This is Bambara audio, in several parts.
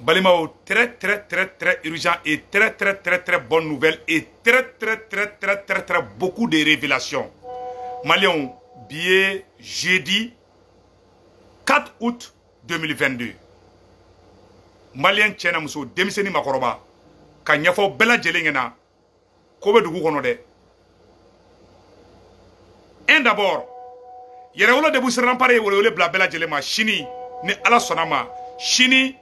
Balimaw, très très très très urgent et très très très très bonne nouvelle et très très très très très très beaucoup de révélations. Maliens, billet jeudi 4 août 2022. Malien cɛ na muso denmisɛnnin makɔrɔba ka ɲɛfɔ bɛɛ lajɛlen ɲɛna ko bɛ dugu kɔnɔ dɛ. Un d'abord, Yɛrɛwolo Debout sur Rempart ye welewele bila bɛɛ lajɛlen ma sini ni Ala sɔnna ma, sini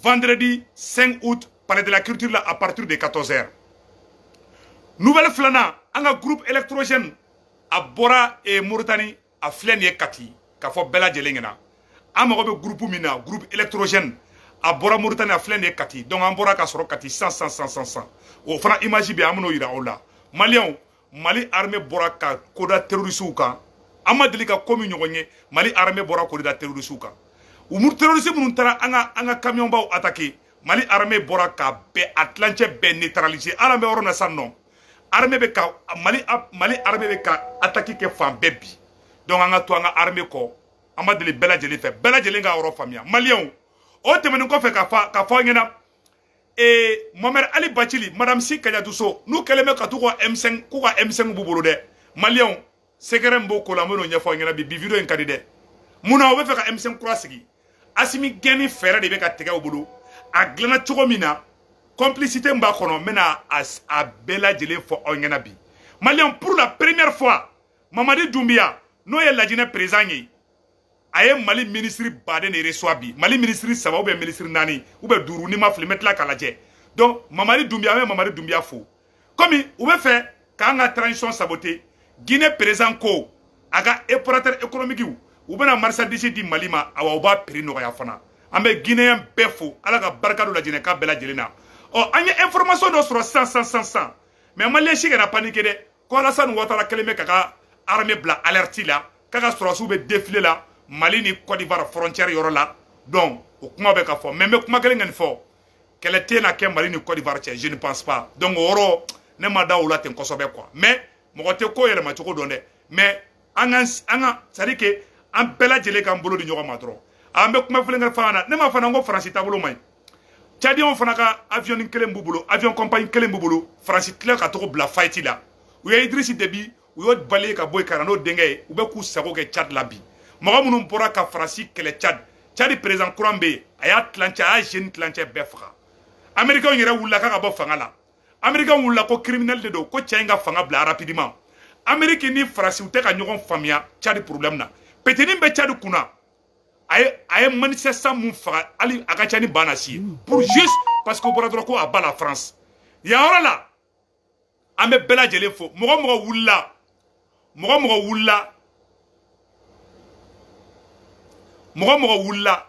vendredi 5 août, palais de la culture la à partir de 14h. Nouvelle filanan, an ka groupe électrogène a bɔra Mauritanie, a filɛ nin ye Kati k'a fɔ bɛɛ lajɛlen ɲɛna. An mago bɛ groupe min na, groupe électrogène a bɔra Mauritanie, a filɛ nin ye Kati. Donc an bɔra ka sɔrɔ Kati 100 100 100 100. O fana image bɛ yen, an bɛn'o yira aw la. Maliens, Mali armée bɔra ka koda terroriste kan. An ma deli ka ko min ɲɔgɔn ye, Mali armée bɔra koda terroriste kan. U terroriste minnu taara an ka camion baw attaquer, Mali armée bɔra ka bɛɛ a tilancɛ bɛɛ neutraliser. Hali an bɛ yɔrɔ min na sisan nɔ, armée bɛ ka Mali armée bɛ ka attaque kɛ fan bɛɛ bi. Donc an ka to an ka armée kɔ, an ma deli bɛɛ lajɛlen fɛ, bɛɛ lajɛlen ka yɔrɔ faamuya. Maliens, o tɛmɛnen kɔfɛ ka fɔ aw ɲɛna, Mohamed Ali Bacili, Madame Si Kadiatou, n'u kɛlen bɛ ka t'u ka M5, k'u ka M5 b'u bolo dɛ. Maliens, secret min b'o ko la, an bɛn'o ɲɛfɔ aw ɲɛna bi. Bi vidéo in ka di dɛ. Munna u bɛ fɛ ka M5 kura sigi? Assimi gɛnni fɛɛrɛ de bɛ ka tigɛ u bolo. A dilanna cogo min na, complicité min b'a kɔnɔ, n bɛna a bɛɛ lajɛlen fɔ aw ɲɛna bi. Maliens, pour la première fois, Mamadi Doumbia, n'o ye Lajinɛ président ye, a ye Mali ministre baden de reçoit bi. Mali ministre 3 ou bien ministre 4 ou bien 5, ni ma fili, n bɛ tila k'a lajɛ. Donc Mamadi Doumbia, an bɛ Mamadi Doumbia fo. Komi u bɛ fɛ k'an ka transition saboter, Guinée président ko a ka opérateur économique u bɛna marchandise di Mali ma, awa u b'a prix nɔgɔya fana. An bɛ Guinéen bɛɛ fo, Ala ka barika don Lajinɛka bɛɛ lajɛlen na. Ɔ, an ye information dɔ sɔrɔ sisan sisan sisan, mais Malien si kana paniquer dɛ. Ko Alassane Ouattara kɛlen bɛ k'a ka armée bila alerte la, k'a ka sɔrɔdasiw bɛ défilé la Mali ni Côte d'Ivoire frontière yɔrɔ la. Donc o kuma bɛ ka fɔ, mais n bɛ kuma kelen kɔni fɔ, kɛlɛ tɛ na kɛ Mali ni Côte d'Ivoire cɛ, je ne pense pas. Donc o yɔrɔ ne ma da o la ten kosɛbɛ quoi. Mais mɔgɔ tɛ ko yɛlɛma cogo dɔn dɛ. Mais an ka c'est à dire que an bɛɛ lajɛlen k'an bolo di ɲɔgɔn ma dɔrɔn. An bɛ kuma filen kɛ fanga na, ne ma fana ko Faransi taabolo man ɲi. Tchadiens fana ka avion kelen b'u bolo, avion compagnie kelen b'u bolo, Faransi tila ka togo bila fight la. U ye Idriss Déby, u y'o bali ka bɔ yen ka na n'o denkɛ ye, u bɛ k'u sago kɛ Tchad la bi. Mɔgɔ minnu bɔra ka Faransi kɛlɛ Tchad, Tchad président kura bɛ yen, a y'a tilancɛ, a y'a jeune tilancɛ bɛɛ faga. Américains yɛrɛ wulila k'a ka bɔ fanga la. Américains wulila ko criminel de don, ko cɛ in ka fanga bila rapidement. Amérique ni Faransi u tɛ ka ɲɔgɔn faamuya Tchad problème na. Petini bɛ Tchad kunna, a ye manifestant mun faga, hali a ka ca ni ba na si ye, pour juste parce que o bɔra dɔrɔn ko a ba la France. Yan yɔrɔ la, an bɛ bɛɛ lajɛlen fo. Mɔgɔ mɔgɔ wulila, mɔgɔ mɔgɔ wulila, mɔgɔ mɔgɔ wulila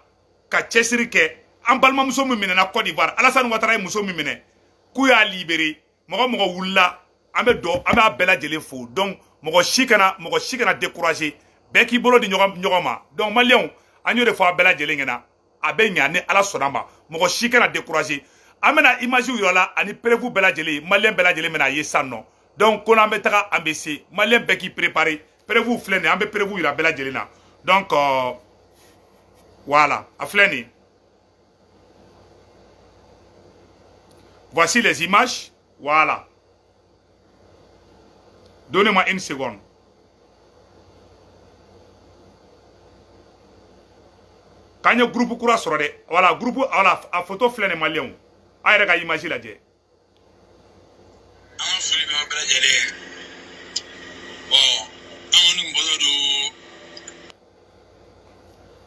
ka cɛsiri kɛ. An balimamuso min minɛna Côte d'Ivoire, Alassane Ouattara ye muso min minɛ k'u y'a libéré, mɔgɔ mɔgɔ wulila, an bɛ dɔ, an b'a bɛɛ lajɛlen fo. Donc mɔgɔ si kana décourager, bɛɛ k'i bolo di ɲɔgɔn ma. Donc Maliens, an y'o de fɔ a bɛɛ lajɛlen ɲɛna, a bɛ ɲa ni Ala sɔnna ma, mɔgɔ si kana décourager. An bɛna image yira la ani preuve bɛɛ lajɛlen, Malien bɛɛ lajɛlen bɛna ye sisan nɔ. Donc ko n'an bɛ taga, an bɛ se, Malien bɛɛ k'i préparer, preuve filɛ nin ye, an bɛ preuve yira bɛɛ lajɛlen na. Donc voilà, a filɛ nin ye. Voici les images, voilà. Donnez-moi une seconde. K'an ye groupe kura sɔrɔ dɛ. Voilà, groupe, voilà, a photo filɛ nin Maliens. A yɛrɛ ka image lajɛ. An ka foli bɛ aw bɛɛ lajɛlen ye. Bon, an kɔni bɔtɔ don.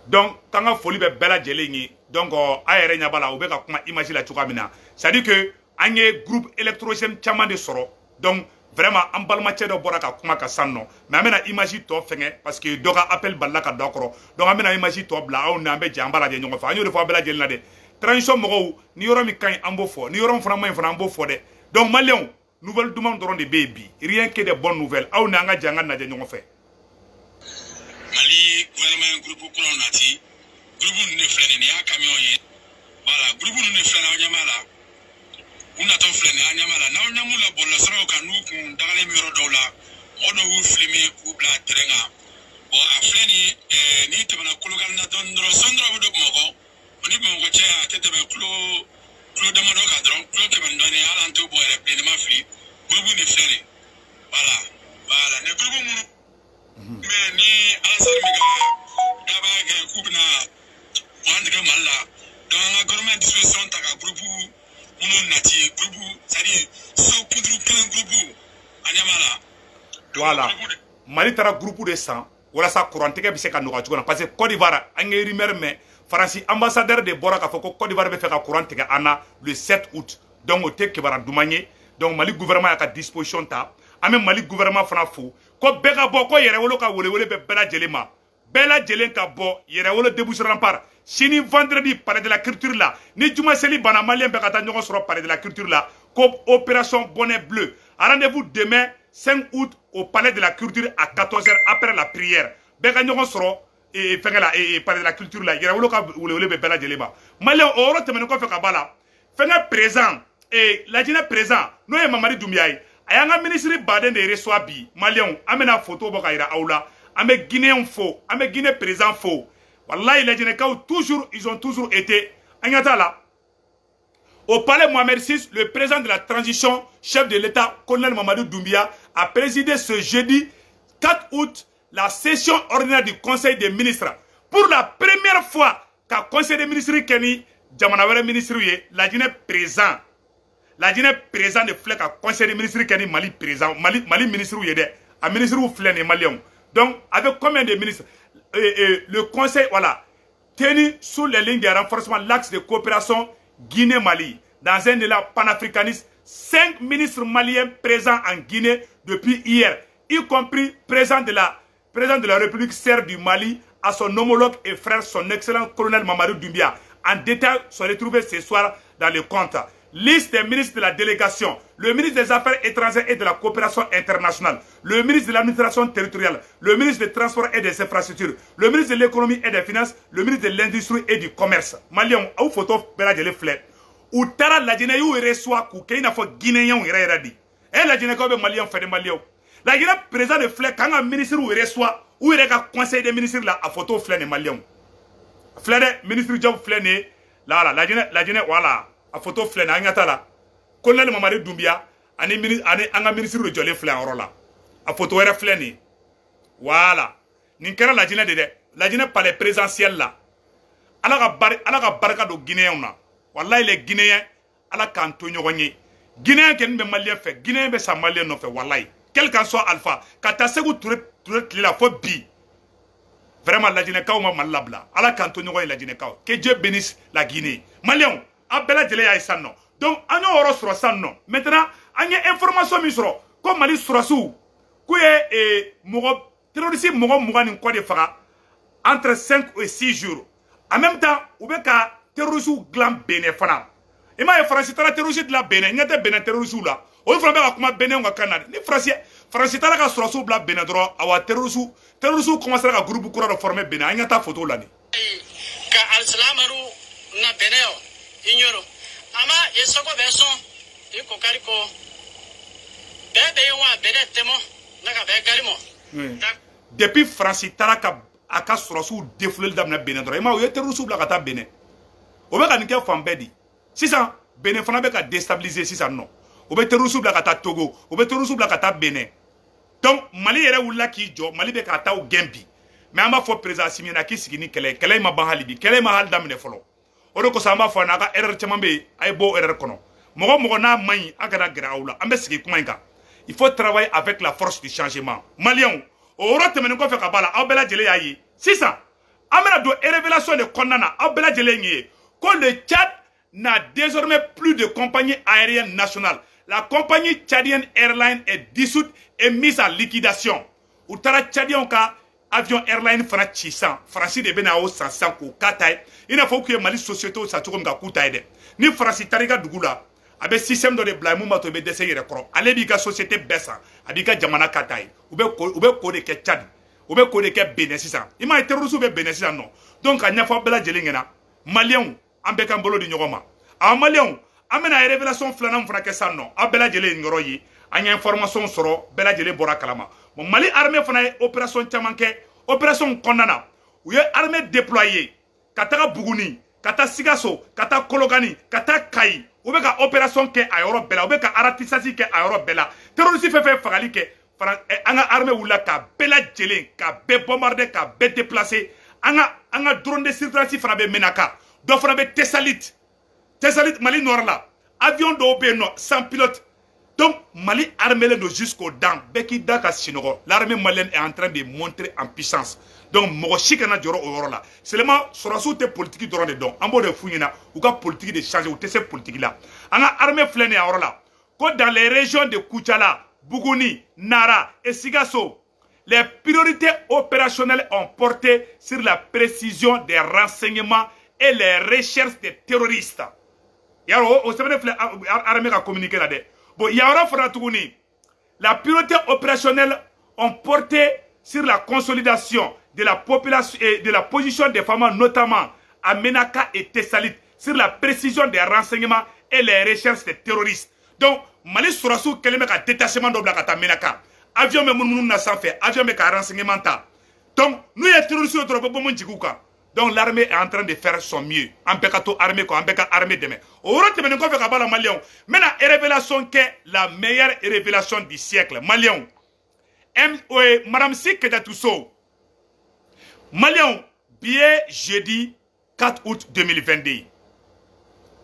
Donc k'an ka foli bɛ bɛɛ lajɛlen ye. Donc a yɛrɛ ɲɛ b'a la, u bɛ ka kuma image la cogoya min na. C'est à dire que an ye groupe électrogène caman de sɔrɔ. Donc vraiment an balimacɛ dɔ bɔra ka kuma ka san nɔ, mais an bɛna image tɔ fɛngɛ parce que dɔ ka appel balila ka don a kɔrɔ. Donc an bɛna image tɔ bila aw ni an bɛ jɛ an b'a lajɛ ɲɔgɔn fɛ. An y'o de fɔ a bɛɛ lajɛlen na dɛ. Transition mɔgɔw, ni yɔrɔ min ka ɲi an b'o fɔ, ni yɔrɔ min fana man ɲi fana an b'o fɔ dɛ. Donc Maliens, nouvelle duman dɔrɔn de bɛ yen bi, rien que des bonnes nouvelles. Aw ni an ka jɛ an ka lajɛ ɲɔgɔn fɛ. Mali gouvernement groupe kuraw nati, groupe ninnu de filɛ nin ye, nin y'a camion ye. Voilà, groupe ninnu de filɛ nin ye, aw ɲɛ b'a la. U natɔ filɛ nin ye, an ɲɛ b'a la. N'aw ɲɛ m'u la bɔlɔlɔsiraw kan, n'u kun dagalen bɛ yɔrɔ dɔw la, mɔgɔ dɔw y'u filmer k'u bila terrain kan. Bon, a filɛ nin ye, n'i tɛmɛna Kolokani na dɔɔnin dɔrɔn, sɔɔni dɔrɔn u bɛ don Bamakɔ. O ni Bamakɔ cɛ a tɛ tɛmɛ kulo damadɔ kan dɔrɔn, kulo 100 dɔɔni, hali an t'o bɔ yɛrɛ bilen, ne ma fili. Groupe nin filɛ nin, voilà voilà, nin groupe minnu bɛ yen ni Alassane bɛ ka daba kɛ k'u bɛna courant tigɛ Mali la, donc an ka gouvernement disposition ta ka groupe minnu nati, groupe, c'est à dire so kunturu kelen groupe, a ɲɛ b'a la. Voilà, Mali taara groupe de san walasa kurantigɛ bɛ se ka nɔgɔya cogo min na, parce que Côte d'Ivoire, an ye rumeur mɛn, Faransi ambassadeur de bɔra k'a fɔ ko Côte d'Ivoire bɛ fɛ ka courant tigɛ an na le 7 août. Donc o tɛ kibaruya duman ye. Donc Mali gouvernement y'a ka disposition ta. An bɛ Mali gouvernement fana fo ko bɛɛ ka bɔ, ko Yɛrɛwolo ka welewele bɛ bɛɛ lajɛlen ma, bɛɛ lajɛlen ka bɔ Yɛrɛwolo debout sur rempart sini vendredi, palais de la culture la. Ni juma seli banna, malien bɛɛ ka taa ɲɔgɔn sɔrɔ palais de la culture la, ko opération bonnet bleu. Rendez-vous demain 5 août au palais de la culture à 14h après la prière. Bɛɛ ka ɲɔgɔn sɔrɔ fɛnkɛ la, palais de la culture la. Yɛrɛwolo ka welewele bɛ bɛɛ lajɛlen ma. Malien, o yɔrɔ tɛmɛnen kɔfɛ ka b'a la, fɛnkɛ président, Lajinɛ président, n'o ye Mamadi Doumbouya ye, a y'an ka ministre baden de reçoit bi. Malienw, an bɛna photo bɔ ka yira aw la. An bɛ Guinéenw fo, an bɛ Guinée président fo. Wallahi, Lajinɛkaw toujours, ils ont toujours été an ɲɛ t'a la. Au palais Mohamed VI, le président de la transition, chef de l'État, colonel Mamadou Doumbouya, a présidé ce jeudi 4 août la session ordinaire du Conseil des ministres. Pour la première fois, ka Conseil des ministres kɛ ni jamana wɛrɛ ministre ye, Lajinɛ président. Lajinɛ président de filɛ ka Conseil des ministres kɛ ni Mali président, Mali ministre ye dɛ. A ministre filɛ nin Malienw. Donc, avec combien de ministres? Le Conseil, voilà, tenu sous les lignes de renforcement l'axe de coopération Guinée-Mali. Dans un élan panafricaniste, 5 ministres maliens présents en Guinée depuis hier, y compris président de la République serbe du Mali, à son homologue et frère, son excellent colonel Mamadou Doumbia. En détail, sont retrouvés ce soir dans le compte. Liste des ministres de la délégation: le ministre des Affaires étrangères et de la coopération internationale, le ministre de l'administration territoriale, le ministre des Transports et des Infrastructures, le ministre de l'Économie et des Finances, le ministre de l'Industrie et du Commerce. Maliens, aw photo bɛɛ lajɛlen filɛ. U taara Lajinɛ y'u reçoit k'u kɛ i n'a fɔ Guinéenw yɛrɛ yɛrɛ de. E Lajinɛkaw bɛ Malien fɛ de. Malienw, Lajinɛ président de filɛ k'an ka ministre reçoit u yɛrɛ ka conseil des ministres la. A photo filɛ nin, Malienw, filɛ dɛ, ministre Diop filɛ nin ye la, Lajinɛ, voilà, a photo filɛ nin. An ɲɛ t'a la, colonel Mamadi Doumbia ani ani an ka ministre de jɔlen filɛ a yɔrɔ la. A photo wɛrɛ filɛ nin ye. Voilà, nin kɛra Lajinɛ de dɛ, Lajinɛ palais présidentiel la. Ala ka barika don Guinéenw na. Wallahi, les Guinéens, Ala k'an to ɲɔgɔn ye. Guinéen kɛni bɛ Malien fɛ, Guinéen bɛ sa Malien nɔfɛ. Wallahi, quel qu'en soit alpha, ka taa Segu Ture tile la fo bi, vraiment, Lajinɛkaw ma Mali labila. Ala k'an to ɲɔgɔn ye, Lajinɛkaw. Que Dieu bénisse la Guinée. Malienw, an bɛɛ lajɛlen y'a ye sisan nɔ. Donc an y'o yɔrɔ sɔrɔ sisan nɔ. Maintenant, an ye information min sɔrɔ ko Mali sɔrɔsiw k'u ye mɔgɔ terroriste mɔgɔ 20 ni kɔ de faga entre 5 et 6 jours. En même temps, u bɛ ka terroriste dilan Benin fana. I m'a ye, Faransi taara terroriste dilan Benin, ɲɛ tɛ Benin terroriste la. Olu fana bɛ ka kuma Benin ka kan na. Ni Faransi taara ka sɔrɔsiw bila Benin dɔrɔn, awa, terroriste commencera ka groupe kura dɔ former Benin. An ɲɛ taa photo la nin. Ka alisilamaru na Benin o inyoro ama isoko bɛ sɔn i ko kari ko bɛɛ bɛ yen wa Benin tɛmɔ na ka bɛɛ gari mɔ. Depuis Faransi taara ka a ka sɔrɔsiw défouleli daminɛ Benin dɔrɔn, i m'a ye, u ye terroriste bila ka taa Benin. O bɛ ka nin kɛ fan bɛɛ di. Sisan Benin fana bɛ ka déstabiliser sisan nɔ. U bɛ terroriste bila ka taa Togo, u bɛ terroriste bila ka taa Benin. Donc Mali yɛrɛ wulila k'i jɔ, Mali bɛ ka taa u gɛn bi. Mais an b'a fɔ président Assimi ɲɛna k'i sigi ni kɛlɛ ye. Kɛlɛ in ma ban hali bi, kɛlɛ in ma hali daminɛ fɔlɔ. O de kosɔn an b'a fɔ a ka erreur caman bɛ yen, a ye bɔ o erreur kɔnɔ. Mɔgɔ mɔgɔ n'a man ɲi, a kana gɛrɛ aw la. An bɛ sigi kuma in kan. Il faut travailler avec la force du changement. Malienw, o yɔrɔ tɛmɛnen kɔfɛ ka b'a la, aw bɛɛ lajɛlen y'a ye sisan, an bɛna don révélation de kɔnɔna na. Aw bɛɛ lajɛlen ye ko le Tchad n'a désormais plus de compagnie aérienne nationale. La compagnie tchadienne Airline est dissoute et mise en liquidation. U taara Tchadiens ka avion airline fana ci sisan. Faransi de bɛna o san sisan k'o k'a ta ye, i n'a fɔ u tun ye Mali société san cogo min ka k'u ta ye dɛ. Ni Faransi taara i ka dugu la, a bɛ système dɔ de bila mun b'a to i bɛ dɛsɛ i yɛrɛ kɔrɔ. Ale b'i ka société bɛɛ san, a b'i ka jamana ka ta ye. U bɛ ko de kɛ Tchad, u bɛ ko de kɛ Benin sisan. I m'a ye, terroriste bɛ Benin sisan nɔ. Donc ka ɲɛfɔ bɛɛ lajɛlen ɲɛna, Malienw, an bɛɛ k'an bolo di ɲɔgɔn ma. Awa, Malienw, an bɛna révélation filanan fana kɛ sisan nɔ. Aw bɛɛ lajɛlen ye nin yɔrɔ ye, an ye information sɔrɔ, bɛɛ lajɛlen bɔra kalama. Bon, Mali armée fana ye opération caman kɛ. Opération kɔnɔna na, u ye armée déployer ka taga Buguni. ka taa Sikaso, ka taa Kolokani, ka taa Kayi, u bɛ ka opération kɛ a yɔrɔ bɛɛ la, u bɛ ka ratissage kɛ a yɔrɔ bɛɛ la. Terroriste fɛn fɛn fagali kɛ, an ka armée wulila ka bɛɛ lajɛlen, ka bɛɛ bombarder, ka bɛɛ déplacer. An ka drone de surveillance fana bɛ Menaka, dɔ fana bɛ Tessalit, Tessalit Mali nord la, avion dɔw bɛ yen nɔ sans pilote. Donc Mali armée don jusqu'aux dents, bɛɛ k'i da ka sinɔgɔ. L'armée malienne est en train de montrer en puissance. Donc mɔgɔ si kana jɔrɔ o yɔrɔ la. Seulement sɔrɔsiw tɛ politique dɔrɔn de dɔn, an b'o de f'u ɲɛna, u ka politique de changer, u tɛ se politique la. An ka armée filɛ nin ye a yɔrɔ la, ko dans les régions de Koutiala, Bougouni, Nara et Sikasso, les priorités opérationnelles ont porté sur la précision des renseignements et les recherches des terroristes. Yaro o sɛbɛnnen filɛ armée ka communiqué la dɛ. Bon, yɔrɔ fana tuguni, la priorité opérationnelle ont porté sur la consolidation de la population et de la position des femmes, notamment à Menaka et Tessalit, sur la précision des renseignements et les recherches des terroristes. Donc, Mali sɔrɔsiw kɛlen bɛ ka détachement dɔ bila ka taa Menaka. Avion bɛ munumunu na sanfɛ, avion bɛ ka renseignement ta. Donc, n'u ye terroristes ye dɔrɔn, u bɛ bombe jigin u kan. Donc l'armée est en train de faire son mieux. An bɛɛ ka to armée kɔ, an bɛɛ ka armée dɛmɛ. O yɔrɔ tɛmɛnen kɔfɛ ka bɔ a la, Maliyɛnw, n bɛna révélation kɛ, la meilleure révélation du siècle. Maliyɛnw, M Madame Sy Kadiatou Sow, Maliyɛnw, bi ye jeudi 4 août 2022.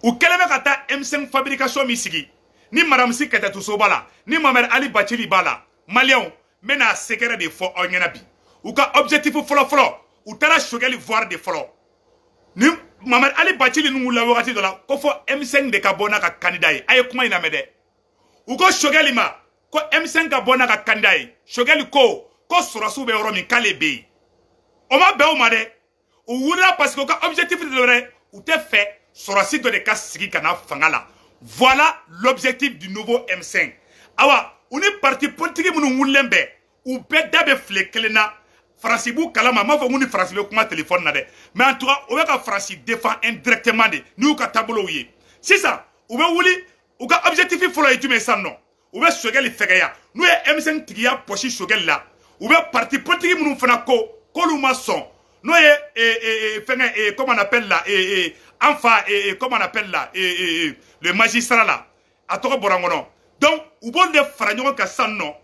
U kɛlen bɛ ka taa M5 fabrication min sigi, ni Madame Sy Kadiatou Sow b'a la, ni Mohamed Ali Bathily b'a la, Maliyɛnw, n bɛna secret de fɔ aw ɲɛna bi. U ka objectif fɔlɔ-fɔlɔ, u taara Choguel voir de fɔlɔ. Ni Mohamed Ali Bathily ninnu wulila wagati dɔ la, ko fɔ M5 de ka bɔ n'a ka candidat ye. A ye kuma in lamɛn dɛ. U ko Choguel ma ko M5 ka bɔ n'a ka candidat ye. Choguel ko sɔrɔsiw bɛ yɔrɔ min k'ale bɛ yen. O ma bɛn o ma dɛ. U wulila parce que u ka objectif de dɔ u tɛ fɛ sɔrɔsi dɔ de ka sigi ka na fanga la. Voilà l'objectif du nouveau M5. Awa, u ni parti politique minnu wulilen bɛ, u bɛɛ da bɛ file kelen na. Faransi b'u kalama, n m'a fɔ n ko ni Faransi bɛ kuma téléphone na dɛ, mais en tout cas u bɛ ka Faransi défend indirectement de n'u ka taabolow ye. Sisan u bɛ wuli, u ka objectif fɔlɔ ye jumɛn ye sisan nɔ? U bɛ Choguel fɛgɛya. N'u ye M5 tigiya pɔsi Choguel la, u bɛ parti politique minnu fana ko k'olu ma sɔn, n'o ye fɛngɛ, comment on appelle la, an fa, comment on appelle la, le magistrat la, a tɔgɔ bɔra n kɔnɔ. Donc u b'olu de fara ɲɔgɔn kan sisan nɔ.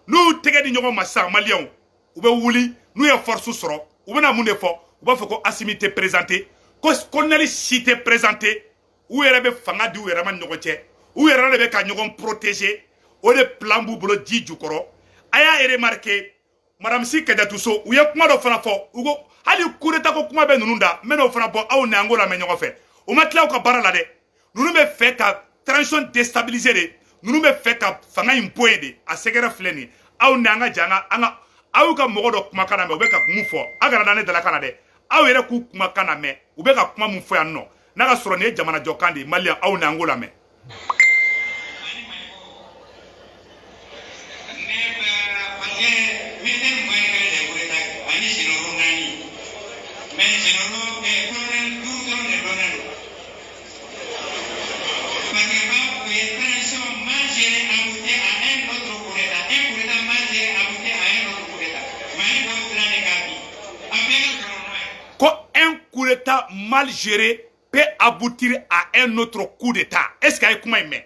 N'u y'u tɛgɛ di ɲɔgɔn ma sisan, Maliyɛnw, u bɛ wuli. N'u ye force sɔrɔ, u bɛna mun de fɔ? U b'a fɔ ko Assimi tɛ présenté, ko colonel si tɛ présenté. U yɛrɛ bɛ fanga di u yɛrɛ ma ni ɲɔgɔn cɛ, u yɛrɛ de bɛ ka ɲɔgɔn protéger. O de plan b'u bolo ji jukɔrɔ. A y'a remarqué, Madame Sy Kadiatou Sow, u ye kuma dɔ fana fɔ, u ko hali coup d'état ko kuma bɛ ninnu da, n bɛ n'o fana bɔ aw ni an k'o lamɛn ɲɔgɔn fɛ. U ma tila u ka baara la dɛ. Ninnu bɛ fɛ ka transition déstabiliser de, ninnu bɛ fɛ ka fanga in bɔ yen de. A sɛgɛrɛ filɛ nin ye, aw ni an ka jɛ an ka aw ka mɔgɔ dɔ kumakan na mɛn, u bɛ ka mun fɔ. A kana da ne dalakan na dɛ, aw yɛrɛ k'u kumakan na mɛn, u bɛ ka kuma mun fɔ yan nɔ. N'a ka sɔrɔ nin ye jamanajɔkan de ye, Maliyɛn, aw ni an k'o lamɛn. Ko un coup d'état mal géré peut aboutir à un autre coup d'état. Est-ce qu'il y a kuma in mɛn?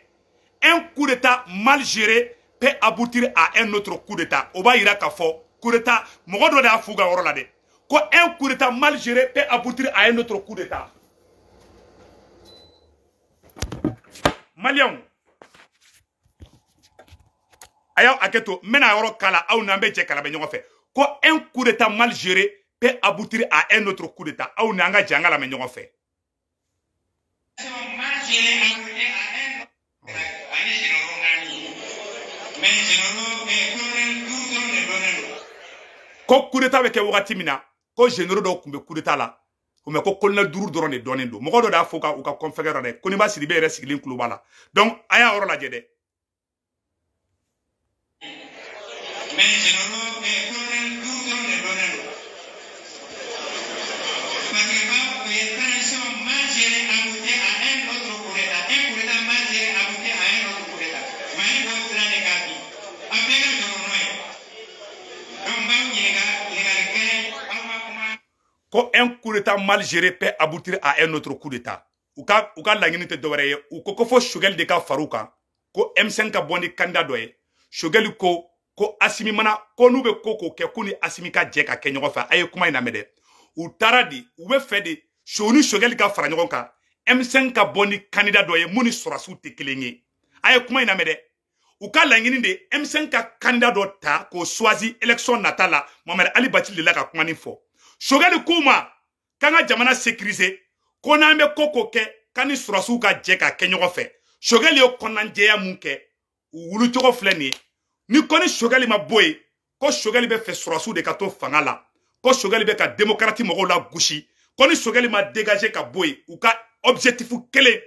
Un coup d'état mal géré peut aboutir à un autre coup d'état. O b'a yira k'a fɔ coup d'état, mɔgɔ dɔ de y'a f'u ka yɔrɔ la dɛ, ko un coup d'état mal géré peut aboutir à un autre coup d'état. Maliyɛnw, a y'aw hakɛ to, n bɛna yɔrɔ kala aw n'an bɛ jɛ kala bɛ ɲɔgɔn fɛ. Ko un coup d'état mal géré peut aboutir à un autre coup d'état. Aw ni an ka jɛ an ka lamɛn ɲɔgɔn fɛ. Ko coup d'état bɛ kɛ wagati min na, ko généraux dɔw tun bɛ coup d'état la, mais ko colonel duuru dɔrɔn de dɔnnen don. Mɔgɔ dɔ de y'a fɔ u ka conférence la dɛ, ko Koniba Sidibe yɛrɛ sigilen tulo b'a la. Donc a y'a yɔrɔ lajɛ dɛ. Ko un coup d'état mal géré peut aboutir à un autre coup d'état. U ka laɲini tɛ dɔwɛrɛ ye, u ko fo Choguel de ka far'u kan, ko M5 ka bɔ ni candidat dɔ ye. Choguel ko ko Assimi mana ko n'u bɛ ko kɛ ko ni Assimi ka jɛ ka kɛ ɲɔgɔn fɛ. A ye kuma in lamɛn dɛ. U taara di, u bɛ fɛ de ni Choguel ka fara ɲɔgɔn kan, M5 ka bɔ ni candidat dɔ ye mun ni sɔrɔsiw tɛ kelen ye. A ye kuma in lamɛn dɛ. U ka laɲini de M5 ka candidat dɔ ta k'o choisi élection nata la. Mohamed Ali Bathily de la ka kuma nin fɔ. Choguel k'u ma k'an ka jamana sécuriser, ko n'an bɛ ko kɛ k'an ni sɔrɔsiw ka jɛ ka kɛ ɲɔgɔn fɛ. Choguel ye kɔnɔnajɛya mun kɛ, u wulicogo filɛ nin ye. Ni ko ni Choguel ma bɔ yen, ko Choguel bɛ fɛ sɔrɔsiw de ka to fanga la, ko Choguel bɛ ka démocrate mɔgɔw la gosi, ko ni Choguel ma dégager ka bɔ yen, u ka objectif kelen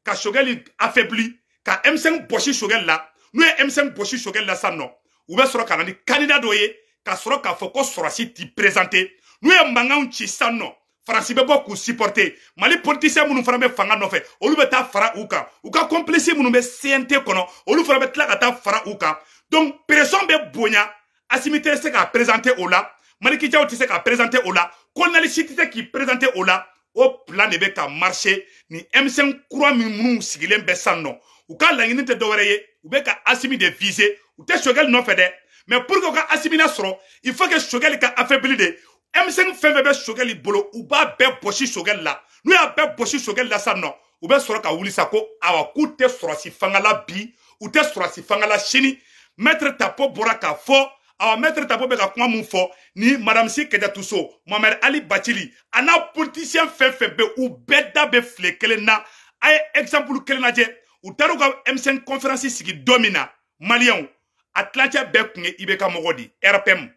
ka Choguel affaibli, ka M5 bɔsi Choguel la. N'u ye M5 bɔsi Choguel la sisan nɔ, u bɛ sɔrɔ ka na ni candidat dɔ ye ka sɔrɔ k'a fɔ ko sɔrɔsi t'i présenter. N'u ye mankanw ci sisan nɔ, Faransi bɛ bɔ k'u supporter. Mali politicien minnu fana bɛ fanga nɔfɛ, olu bɛ taa fara u kan. U ka complice minnu bɛ CNT kɔnɔ, olu fana bɛ tila ka taa fara u kan. Donc pression bɛ bonya, Assimi tɛ se k'a présenter o la, Maliki Diaw tɛ se k'a présenter o la, colonel si tɛ se k'i présenter o la. O plan de bɛ ka marcher. Ni M5 kura minnu sigilen bɛ sisan nɔ, u ka laɲini tɛ dɔwɛrɛ ye, u bɛ ka Assimi de viser. U tɛ Choguel nɔfɛ dɛ, mais pour que u ka Assimi sɔrɔ, il faut que Choguel ka affaibli de. M5 fɛn fɛn bɛ Choguel bolo, u b'a bɛɛ bɔsi Choguel la. N'u y'a bɛɛ bɔsi Choguel la sisan nɔ, u bɛ sɔrɔ ka wuli sa ko awa k'u tɛ sɔrɔsi fanga la bi, u tɛ sɔrɔsi fanga la sini. Maître Tapo bɔra k'a fɔ. Awa Maître Tapo bɛ ka kuma mun fɔ ni Madame Sy Kadiatou Sow, Mohamed Ali Bathily a n'a politicien fɛn fɛn bɛ, u bɛɛ da bɛ file kelen na. A ye exemple kelen lajɛ. U taara u ka M5 conférence sigi don min na, maliyɛnw a tilancɛ bɛɛ tun ye IBK mɔgɔ de ye, RPM.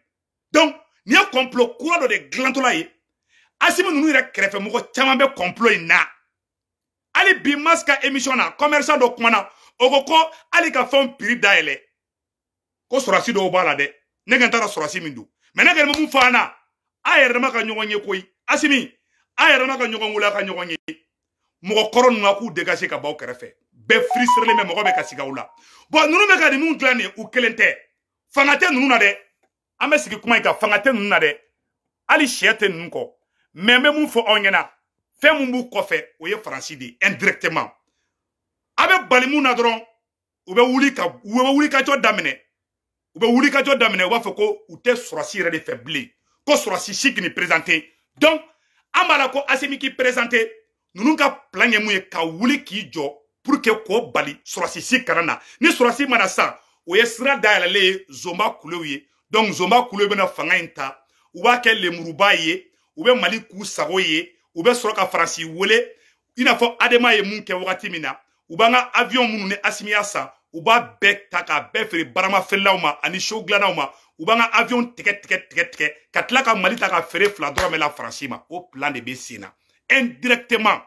Donc nin ye complot kura dɔ de dilantɔla ye. Assimi ninnu yɛrɛ kɛrɛfɛ mɔgɔ caman bɛ complot in na. Hali bi Mas ka émission na, commerçant dɔ kumana, o ko ko hali ka fɛnw prix dayɛlɛ, ko sɔrɔsi dɔw b'a la dɛ. Ne kɔni taara sɔrɔsi min don, mais ne kɔni bɛ mun fɔ an na, a yɛrɛ dama ka ɲɔgɔn ye koyi. Assimi, a yɛrɛ dama ka ɲɔgɔn wele, a ka ɲɔgɔn ye. Mɔgɔ kɔrɔ ninnu a k'u dégager ka bɔ aw kɛrɛfɛ. Bɛɛ frustré bɛ, mɔgɔ bɛ ka sigi aw la. Bon, ninnu bɛ ka nin mun dilan nin ye, u kelen tɛ. Fanga tɛ ninnu na dɛ. An bɛ sigi kuma in kan, fanga tɛ ninnu na dɛ. Hali sɛ tɛ ninnu kɔ. Mais n bɛ mun fɔ aw ɲɛna, fɛn mun b'u kɔfɛ, o ye Faransi de ye indirectement. A bɛ bali mun na dɔrɔn, u bɛ wuli ka jɔ daminɛ. U bɛ wuli ka jɔ daminɛ, u b'a fɔ ko u tɛ sɔrɔsi yɛrɛ de fɛ bilen, ko sɔrɔsi si k'i présenter. Donc an b'a la ko Assimi k'i présenter. Ninnu ka plan ye mun ye, ka wuli k'i jɔ pour que k'o bali sɔrɔsi si kana na. Ni sɔrɔsi mana san, o ye sira dayɛlɛlen ye Zonba kulew ye. Donc Zonba kulew bɛna fanga in ta, u b'a kɛ lemuruba ye, u bɛ Mali k'u sago ye, u bɛ sɔrɔ ka Faransi wele i n'a fɔ Adema ye mun kɛ wagati min na. U b'an ka avion minnu ni Assimi y'a san, u b'a bɛɛ ta k'a bɛɛ feere barama feerelaw ma ani so dilannaw ma. U b'an ka avion tigɛ tigɛ tigɛ tigɛ ka tila ka Mali ta ka feere 2 dɔrɔmɛ la Faransi ma. O plan de bɛ sen na indirectement.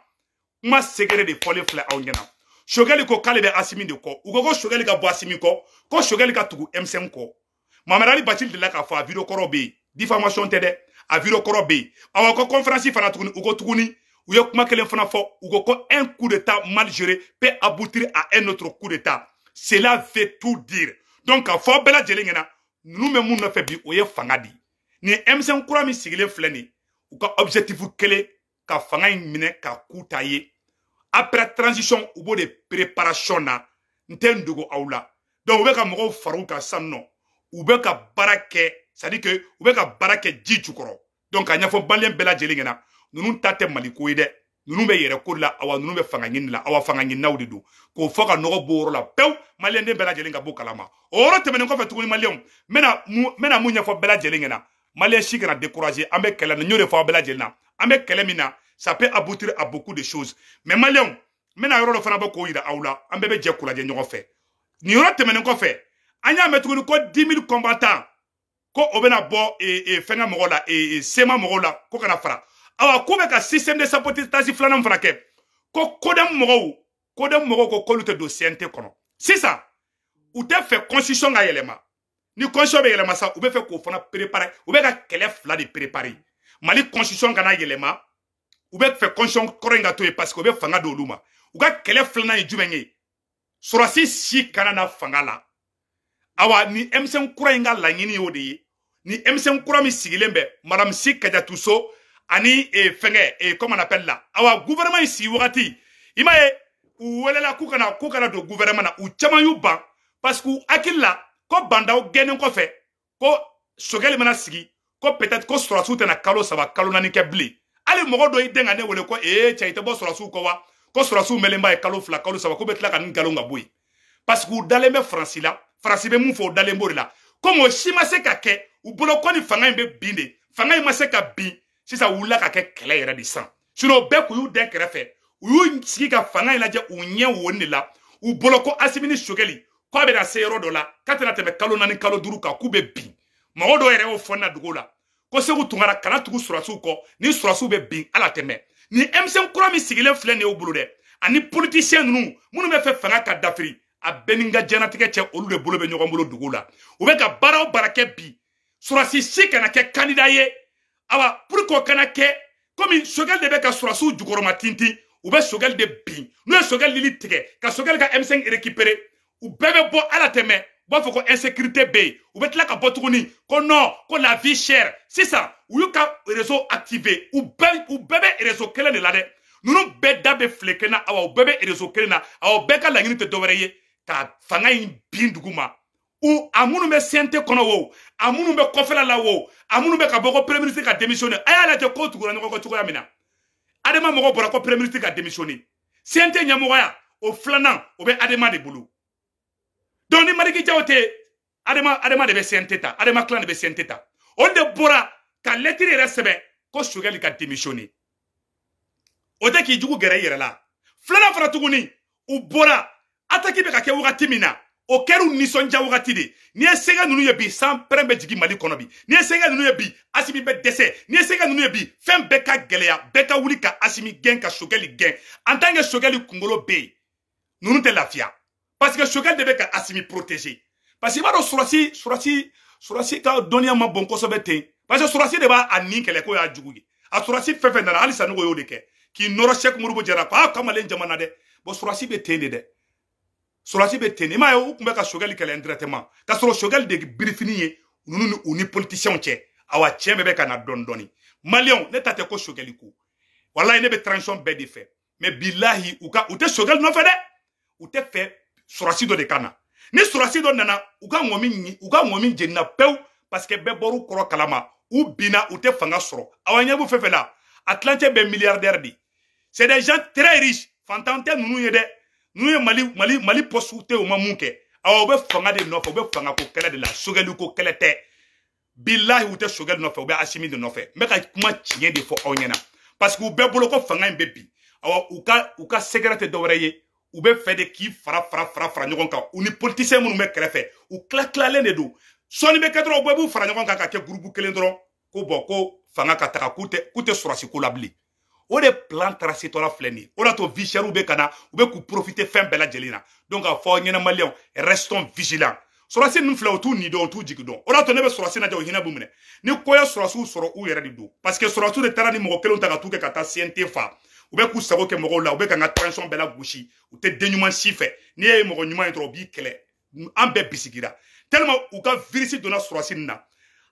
Kuma secret de fɔlen filɛ aw ɲɛna. Choguel ko k'ale bɛ Assimi de kɔ. U ko ko Choguel ka bɔ Assimi kɔ, ko Choguel ka tugu M5 kɔ. Mohamed Ali Bathily de la k'a fɔ, a vidéo kɔrɔ bɛ yen, diffamation tɛ dɛ, a vidéo kɔrɔ bɛ yen. Awa ko conférence fana tuguni, u ko tuguni, u ye kuma kelen fana fɔ, u ko ko un coup d'état mal géré peut aboutir à un autre coup d'état. Cela veut tout dire. Donc k'a fɔ bɛɛ lajɛlen ɲɛna, ninnu bɛ mun nɔfɛ bi, o ye fanga de ye. Nin M5 kura min sigilen filɛ nin, u ka objectif kelen, ka fanga in minɛ ka k'u ta ye. Après transition, u b'o de préparation na, n tɛ n dogo aw la. Donc u bɛ ka mɔgɔw fara u kan sisan nɔ, u bɛ ka baara kɛ, c'est à dire que u bɛ ka baara kɛ ji jukɔrɔ. Donc ka ɲɛfɔ maliyɛn bɛɛ lajɛlen ɲɛna, ninnu ta tɛ Mali ko ye dɛ. Ninnu bɛ yɛrɛ ko de la, awa ninnu bɛ fanga ɲini la, awa fanga ɲininaw de don. K'o fɔ ka nɔgɔ bɔ o yɔrɔ la pewu, maliyɛnden bɛɛ lajɛlen ka bɔ kalama. O yɔrɔ tɛmɛnen kɔfɛ tuguni, maliyɛnw, n bɛna mun ɲɛfɔ bɛɛ lajɛlen ɲɛna, maliyɛn si kana décourager. An bɛ kɛlɛ na, n y'o de fɔ aw bɛɛ lajɛlen na. An bɛ kɛlɛ min na, ça peut aboutir à beaucoup de choses. Mais maliyɛnw, n bɛna yɔrɔ dɔ fana bɔ k'o yira aw la, an bɛɛ bɛ jɛ k'o lajɛ ɲɔgɔn fɛ. Nin yɔrɔ tɛmɛnen kɔfɛ, an y'a mɛn tuguni ko 10 000 combattants ko o bɛna bɔ fɛnkɛ mɔgɔw la, SEMA mɔgɔw la, ko kana fara. Awa k'u bɛ ka système de sabotage filanan fana kɛ, ko CODEM mɔgɔw ko k'olu tɛ don CNT kɔnɔ. Sisan u tɛ fɛ constitution ka yɛlɛma. Ni constitution bɛ yɛlɛma sa, u bɛ fɛ k'o fana préparer. U bɛ ka kɛlɛ 2 de préparer. Mali constitution kana yɛlɛma, u bɛ fɛ constitution kɔrɔ in ka to yen parce que u bɛ fanga d'olu ma. U ka kɛlɛ filanan ye jumɛn ye? Sɔrɔsi si kana na fanga la. Awa ni M5 kura in ka laɲini y'o de ye. Ni M5 kura min sigilen bɛ, Madame Sy Kadiatou Sow ani fɛngɛ comment on appelle la awa gouvernement in sigi wagati i m'a ye u welela k'u kana don gouvernement na u caman y'u ban parce que u hakili la ko Bandaw gɛnnen kɔfɛ ko Choguel mana sigi ko peut-être ko sɔrɔsiw tɛna kalo 3 kalo 4 kɛ bilen hali mɔgɔ dɔ y'i den ka ne wele ko cɛ i tɛ bɔ sɔrɔsiw kɔ wa ko sɔrɔsiw mɛlen b'a ye kalo 2 kalo 3 ko bɛ tila ka nin nkalon ka bɔ yen parce que u dalen bɛ Faransi la Faransi bɛ mun fɔ u dalen b'o de la komi o si ma se ka kɛ u bolo ko ni fanga in bɛ bin de fanga in ma se ka bin sisan u wulila ka kɛ kɛlɛ yɛrɛ de sisan sinon bɛɛ k'u y'u den kɛrɛfɛ u y'u sigi ka fanga in lajɛ u ɲɛ wo de la u bolo ko Assimi ni Choguel k'a bɛna se yɔrɔ dɔ la k'a tɛna tɛmɛ kalo 4 kalo 5 kan k'u bɛ bin mɔgɔ dɔw yɛrɛ y'o fɔ n na dugu la ko Segu Tunkara kana tugu sɔrɔsiw kɔ ni sɔrɔsiw bɛ bin ala tɛmɛ ni M5 kura min sigilen filɛ nin ye u bolo dɛ ani politicien ninnu minnu bɛ fɛ fanga ka dafiri a bɛɛ ni n ka diɲɛlatigɛ cɛ olu de bolo bɛ ɲɔgɔn bolo dugu la u bɛ ka baara o baara kɛ bi sɔrɔsi si kana kɛ candidat ye awa pour que o kana kɛ komi Choguel de bɛ ka sɔrɔsiw jukɔrɔma tintin u bɛ Choguel de bin n'u ye Choguel lili tigɛ ka Choguel ka M5 récupérer u bɛɛ bɛ bɔ ala tɛmɛ u b'a fɔ ko insécurité bɛ yen u bɛ tila ka bɔ tuguni ko non ko la vie chère sisan u y'u ka réseau activé u bɛɛ bɛ réseau kelen de la dɛ ninnu bɛɛ da bɛ file kelen na awa u bɛɛ bɛ réseau kelen na awa bɛɛ ka laɲini tɛ dɔwɛrɛ ye ka fanga in bin dugu ma u a minnu bɛ CNT kɔnɔ wo a minnu bɛ kɔfɛla la wo a minnu bɛ ka bɔ ko premier ministre ka démissionner a y'a lajɛ ko tugura ɲɔgɔn kɔ cogoya min na Adama mɔgɔ bɔra ko premier ministre ka démissionner CNT ɲɛmɔgɔya o filanan o bɛ Adama de bolo donc ni Maliki Jaw tɛ Adama de bɛ CNT ta Adama clan de bɛ CNT ta o de bɔra ka lettre yɛrɛ sɛbɛn ko Choguel ka démissionner o tɛ k'i jugu gɛrɛ i yɛrɛ la filanan fana tuguni u bɔra attaque bɛ ka kɛ wagati min na o kɛra u nisɔndiya wagati de n'i ye sɛgɛ ninnu ye bi san pɛrɛn bɛ jigin Mali kɔnɔ bi n'i ye sɛgɛ ninnu ye bi Assimi bɛ dɛsɛ n'i ye sɛgɛ ninnu ye bi fɛn bɛɛ ka gɛlɛya bɛɛ ka wuli ka Assimi gɛn ka Choguel gɛn en tant que Choguel kunkolo bɛ yen ninnu tɛ lafiya parce que Choguel de bɛ ka Assimi protéger parce que i b'a dɔn sɔrɔsi ka dɔnniya ma bon kosɛbɛ ten parce que sɔrɔsi de b'a a nin kɛlɛ k'o y'a jugu ye a sɔrɔsi fɛn fɛn nana hali Sanogo y'o de kɛ k'i nɔrɔ Cheikh Modibo Jara ko a kamalen jamana dɛ bon sɔrɔsi bɛ ten de dɛ sɔrɔsi bɛ ten i m'a ye u tun bɛ ka Choguel kɛlɛ indirectement k'a sɔrɔ Choguel de birifini ye ninnu ni u ni politiciens cɛ awa tiɲɛ bɛɛ bɛ ka na dɔɔni dɔɔni maliyɛnw ne ta tɛ ko Choguel ko walayi ne bɛ transition bɛɛ de fɛ mais bilahi u tɛ Choguel nɔfɛ dɛ u tɛ fɛ sɔrɔsi dɔ de ka na ni sɔrɔsi dɔ nana u ka ŋɔmi jenina pewu parce que bɛɛ bɔr'u kɔrɔ kalama u binna u tɛ fanga sɔrɔ awa ɲɛ b'u fɛn fɛn la a tilancɛ bɛ milliardaire de c'est des gens très riches fantan tɛ ninnu ye dɛ ninnu ye Mali poste tɛ u ma mun kɛ awa u bɛ fanga de nɔfɛ u bɛ fanga ko kɛlɛ de la Choguel ko kɛlɛ tɛ bilahi u tɛ Choguel nɔfɛ u bɛ Assimi de nɔfɛ n bɛ ka kuma tiɲɛ de fɔ aw ɲɛna parce que u bɛɛ bolo ko fanga in bɛ bin awa u ka secret tɛ dɔwɛrɛ ye u bɛ fɛ de k'i fara ɲɔgɔn kan u ni politicien minnu bɛ kɛrɛfɛ u tila tilalen de don sɔɔni bɛ kɛ dɔrɔn u bɛɛ b'u fara ɲɔgɔn kan ka kɛ groupe kelen dɔrɔn ko bɔn ko fanga ka taga k'u tɛ sɔrɔsi ko la bilen o de plan tracé tɔla filɛ nin ye o de y'a to vie chère bɛ ka na u bɛ k'u profiter fɛn bɛɛ lajɛlen na donc a fɔ aw ɲɛna maliyɛnw restons vigilants sɔrɔsi ninnu filɛ u t'u ni dɔn u t'u jigi dɔn o de y'a to ne bɛ sɔrɔsi lajɛ o hinɛ b'u minɛ ni ko ye sɔrɔsiw sɔrɔ u yɛrɛ de don parce que sɔrɔsiw de taara ni mɔgɔ kelenw ta ka t'u kɛ ka taa CNT fa u bɛ k'u sago kɛ mɔgɔw la u bɛ ka n ka transition bɛɛ lagosi u tɛ den ɲuman si fɛ n'i ye mɔgɔ ɲuman ye dɔrɔn u b'i kɛlɛ an bɛɛ bisigira tellement u ka virus donna sɔrɔsi nin na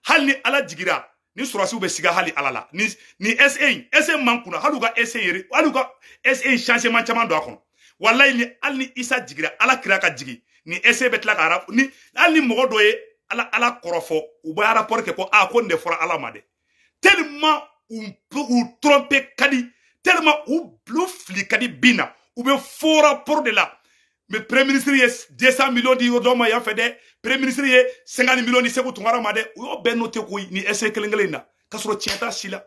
hali ni ala jigira ni sɔrɔsiw bɛ siga hali ala la ni SA in SA man kunna hali u ka SA yɛrɛ hali u ka SA in changement caman don a kɔnɔ walayi ni hali ni Isa jigira ala kira ka jigin ni SA bɛ tila ka ni hali ni mɔgɔ dɔ ye ala kɔrɔfɔ u bɛ rapport kɛ ko a ko nin de fɔra ala ma dɛ tellement u tromper ka di tellement u fili ka di bin na u bɛ faux rapport de la mais premier ministre ye 200 millions di yɔrɔ dɔ ma yan fɛ dɛ premier ministre ye 50 millions di Segu Tunkara ma dɛ u y'o bɛɛ noté koyi ni SA kelen kelen in na k'a sɔrɔ tiɲɛ t'a si la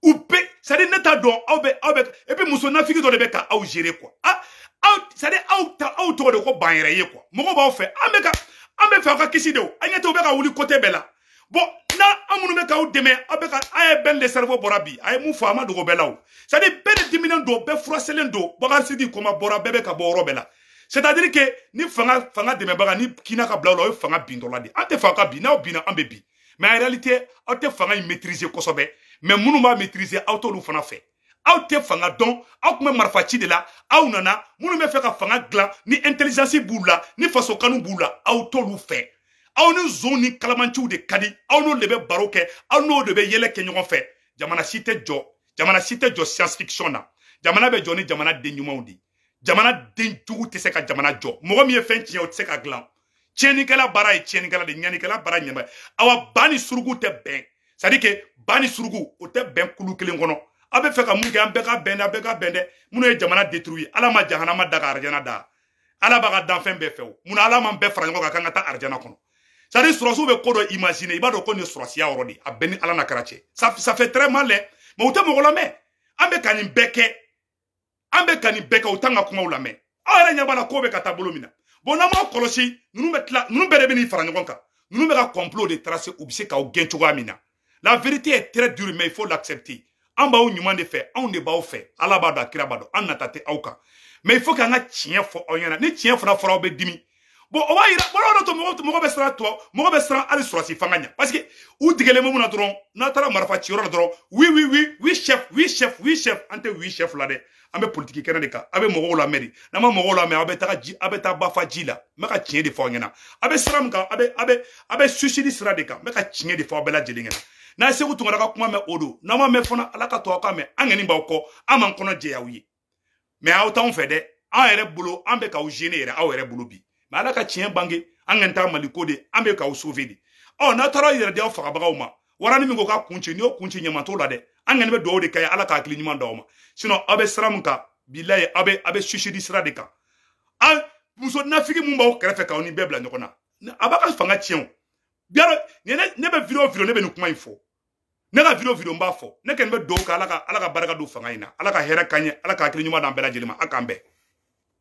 u bɛɛ c'est à dire ne t'a dɔn aw bɛ et puis muso nafigi dɔ de bɛ ka aw gérer quoi aw c'est à dire aw ta aw tɔgɔ de ko ban yɛrɛ ye quoi mɔgɔw b'aw fɛ an bɛ fɛ aw ka kisi de o an ɲɛ tɛ u bɛ ka wuli côté bɛɛ la bon n'a an minnu bɛ k'aw dɛmɛ aw bɛ ka a ye bɛn de cerveau bɔra bi a ye mun fɔ a ma dogo bɛɛ la o c'est à dire bɛɛ de diminen don bɛɛ furaselen don Bakari Sidiki koma bɔra bɛɛ bɛ ka bɔ yɔrɔ bɛɛ la c'est à dire que ni fanga dɛmɛbaga ni kina ka bila o la o ye fanga bintɔla de an tɛ fɛ aw ka bin n'aw binna an bɛ bin mais en réalité aw tɛ fanga in maîtriser kosɛbɛ mais minnu b'a maîtriser aw t'olu fana fɛ aw tɛ fanga dɔn aw tun bɛ marifa ci de la aw nana minnu bɛ fɛ ka fanga dilan ni intelligence b'u la ni faso kanu b'u la aw t'olu fɛ aw ni zon ni kalamanciw de ka di aw n'o de bɛ baro kɛ aw n'o de bɛ yɛlɛ kɛ ɲɔgɔn fɛ Jamana si tɛ jɔ, jamana si tɛ jɔ science fiction na. Jamana bɛ jɔ ni jamana den ɲumanw de. Jamana den jugu tɛ se ka jamana jɔ. Mɔgɔ min ye fɛn tiɲɛ, o tɛ se ka dilan. Tiɲɛnikɛla baara ye tiɲɛnikɛla de, ɲɛnikɛla baara ɲɛnba. Awa, ba ni suruku tɛ bɛn. C'est à dire que ba ni suruku o tɛ bɛn kulu kelen kɔnɔ. Aw bɛ fɛ ka mun kɛ? An bɛɛ ka bɛn dɛ, an bɛɛ ka bɛn dɛ. Minnu ye jamana détruit, Ala ma jahanama da ka arijana da. Ala b'a ka danfɛn bɛɛ fɛ o. Munna Ala m'an bɛɛ fara ɲɔgɔn kan k'an ka taa arijana kɔnɔ? C'est à dire sɔrɔsiw bɛ ko dɔ imaginer, i b'a dɔn ko nin ye sɔrɔsiya yɔrɔ de ye. A bɛɛ ni Ala n'a kɛra cɛ. Ça fait très mal dɛ. Mais u tɛ mɔgɔ lamɛn. An bɛ ka nin bɛɛ kɛ. An bɛ ka nin bɛɛ kɛ, u t'an ka kumaw lamɛn. Aw yɛrɛ ɲɛ b'a la ko bɛ ka taa bolo min na. Bon, n'an m'aw kɔlɔsi, ninnu bɛ tila, ninnu bɛɛ de bɛ n'i fara ɲɔgɔn kan. Ninnu bɛ ka complot de tracer, u bɛ se k'aw gɛn cogoya min na. La vérité est très dure, mais il faut l'accepter. An b'aw ɲuman de fɛ, anw de b'aw fɛ. Ala b'a dɔn, a kira b'a dɔn, an nata tɛ aw kan. Mais il faut k'an ka tiɲɛ fɔ aw ɲɛna. Ni tiɲɛ fana fɔra, aw bɛ dimi. Bon, o b'a yira, bɔlɔ o de to mɔgɔ bɛ siran tubabu, mɔgɔ bɛ siran hali sɔrɔsi fanga ɲɛ. Parce que u degelen bɛ mun na dɔrɔn, n'a taara marifa ciyɔrɔ la dɔrɔn, oui, oui, oui, oui, chef, oui, chef, oui, chef. An tɛ oui chef la dɛ. An bɛ politiki kɛnɛ de kan. A bɛ mɔgɔw lamɛn de. N'an ma mɔgɔw lamɛn, aw bɛ taga ji, aw bɛ taa bafa ji la. N bɛ ka tiɲɛ de fɔ aw ɲɛna. A bɛ sira min kan, a bɛ suicide sira de kan. N bɛ ka tiɲɛ de fɔ aw bɛɛ lajɛlen ɲɛna. N'a ye Segu Tunkara ka kuma mɛn, o don. N'aw ma mɛn fana, Ala ka to aw ka mɛn. An kɔni b'aw kɔ, an m'an kɔnɔ jɛya aw ye. Mais aw t'anw fɛ dɛ. An yɛrɛ bolo, an bɛ k'aw gêner yɛrɛ aw yɛrɛ bolo bi. Mais Ala ka tiɲɛ bange, an kɔni t'a Mali ko de, an bɛ k'aw sauver de. Ɔ, n'a taara aw yɛrɛ di aw fagabagaw ma, warani min ko k'a kun ci, n'i y'o kun ci, ɲama t'o la dɛ. An kɔni bɛ dugawu de kɛ ye, Ala ka hakili ɲuman d'aw ma. Sinon aw bɛ sira min kan, bilayi, aw bɛ suicide sira de kan. An muso nafigi mun b'aw kɛrɛfɛ k'aw ni bɛɛ bila ɲɔgɔn na, a b'a ka fanga tiɲɛ o. Biyaro, ne bɛ vidéo, ne bɛ nin kuma in fɔ. Ne ka vidéo n b'a fɔ. Ne kɔni bɛ dugawu kɛ, Ala ka barika don fanga in na. Ala ka hɛrɛ k'an ye, Ala ka hakili ɲuman d'an bɛɛ lajɛlen ma. A k'an bɛn.